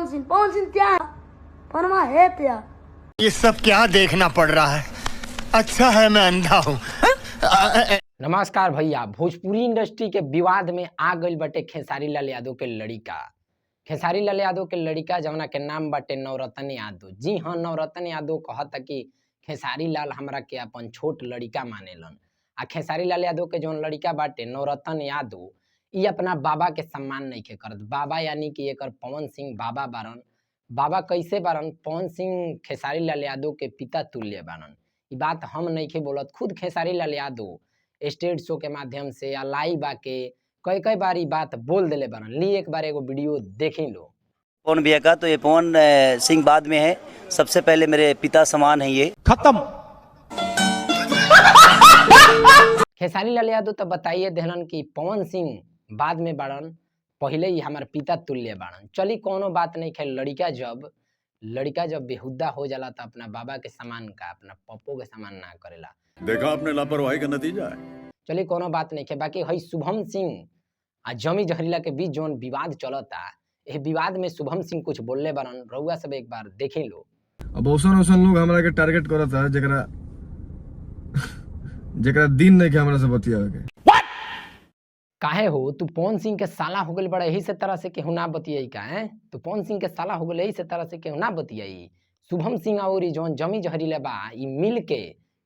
पवन सिंह, पवन सिंह क्या है, पनमा है क्या। ये सब क्या देखना पड़ रहा है? अच्छा है मैं अंधा हूँ। नमस्कार भैया, भोजपुरी इंडस्ट्री के विवाद में आ गइल बाटे खेसारी लाल यादव के लड़िका। खेसारी लाल यादव के लड़िका जवना के नाम बाटे नवरत्न यादव। जी हाँ, नवरत्न यादव कहता कि खेसारी लाल हमरा के अपन छोट लड़िका मानेलन। आ खेसारी लाल यादव के जौन लड़िका बाटे नवरत्न यादव, ई अपना बाबा के सम्मान नइखे करत। बाबा यानी कि एकर पवन सिंह बाबा बारन। बाबा कैसे बारन? पवन सिंह खेसारी लाल यादव के पिता तुल्य बारन। ई बात हम नइखे बोलत, खुद खेसारी लाल यादव स्टेज शो के माध्यम से या लाइव आके कई कई बार ई बात बोल देले बारन। ली एक बार एगो वीडियो देखी लो। पवन भैया का तो ये पवन सिंह बाद में है, सबसे पहले मेरे पिता समान है ये। खत्म। खेसारी लाल यादव तो बताइए देहलन कि पवन सिंह बाद में बाड़न, पहले ही हमार पिता तुल्य बाड़न। चली कोनो बात नहीं, खेल लड़का जब बेहुदा हो जाला तो अपना बाबा के समान का अपना पप्पो के समान ना करेला। देखा आपने लापरवाही का नतीजा है। चलिए कोनो बात नहीं है। बाकी हई शुभम सिंह आ जमी जहरीला के बीच जौन विवाद चलता, एह विवाद में शुभम सिंह कुछ बोलले बारन, रउआ सब एक बार देखे लो। अब औसन औसन लोग हमरा के टारगेट करता है जेकरा जेकरा दिन नहीं के हमरा से बतियावे के। काहे हो, तू पवन सिंह के साला हो गइल बड़ा, यही से तरह से केहू ना बतियाई का हैं? तू पवन सिंह के साला हो गइल, यही से तरह से केहू ना बतियाई? शुभम सिंह और ई जौन जमी जहरीला बा, ई मिल के,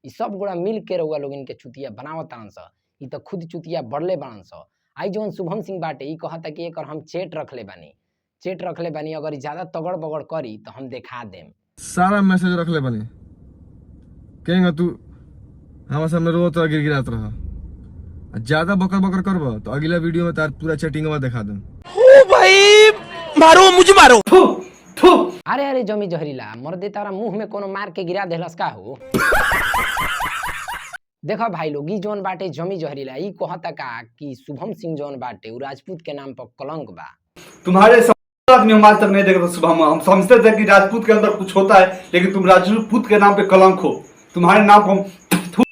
ई सब गोड़ा मिल के रउआ लोगन के चुतिया बनावत तारन स। ई त खुद चुतिया बढ़ले बाड़न स। आई जौन शुभम सिंह बाटे, ई कहता कि एकर हम चेट रखले बानी, चेट रखले बानी, अगर ई ज्यादा तगड़ बगड़ करी तो हम देखा देम। सारा मैसेज रखले बनी, कहेंगे तू हमारे सामने रोत रह, गिड़गिड़ात रह आ ज्यादा बकर बकर करब तो अगला वीडियो में तार पूरा चैटिंग दिखा देम। भाई मारो मुझे मारो। अरे अरे जमी जहरीला, मर्दे तारा मुंह में कोनो मार के गिरा देहलस का हो? देखो भाई लोग, ई जौन बाटे जमी जहरीला, ई कहता का कि शुभम सिंह जौन बाटे उ राजपूत के नाम पर कलंक बा। तुम्हारे सब आदमी हम आज तक नहीं देखे थे सुबह में। हम समझते थे कि राजपूत के अंदर कुछ होता है, लेकिन तुम राजपूत के नाम पे कलंक हो। तुम्हारे नाम पर हम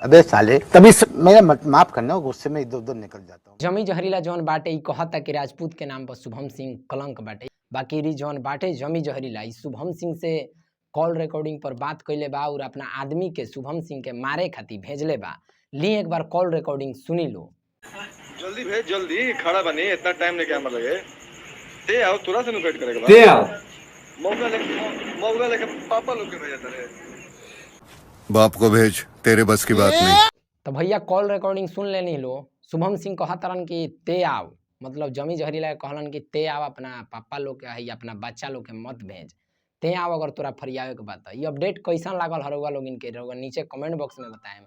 अबे साले, तभी मेरा मत माफ करना, गुस्से में इधर उधर निकल जाता हूँ। जमी जहरीला जौन बाटे, ई कहता कि राजपूत के नाम पर शुभम सिंह कलंक बाटे। बाकी री जौन बाटे जमी जहरीला, ई शुभम सिंह से कॉल रिकॉर्डिंग पर बात कैले बा और अपना आदमी के शुभम सिंह के मारे खातिर भेजले बा। ली एक बार कॉल रिकॉर्डिंग सुनी लो। जल्दी भेज, जल्दी, खड़ा बनी, इतना टाइम लेके हमरा लगे ते आओ, तोरा से नु भेंट करे के बा। दे आओ। मौका लेके पापा लोग के भेजा रे। बाप को भेज, तेरे बस की बात नहीं। तो भैया, कॉल रिकॉर्डिंग सुन लेनी लो। शुभम सिंह कहत रहन कि ते आओ, मतलब जमी जहरीला के कहलन कि ते आओ, अपना पापा लोग के है अपना बच्चा लोग के मत भेज, ते आओ अगर तोरा फरियावे के बात। ये अपडेट कैसन लागल हरौआ लोग इनके, रउआ नीचे कमेंट बॉक्स में बताएम।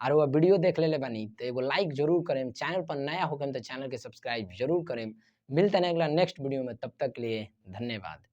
और वो वीडियो देख लेले बानी तो एगो लाइक जरूर करेम। चैनल पर नया होकम तो चैनल के सब्सक्राइब जरूर करेम। मिलते हैं अगला नेक्स्ट वीडियो में, तब तक के लिए धन्यवाद।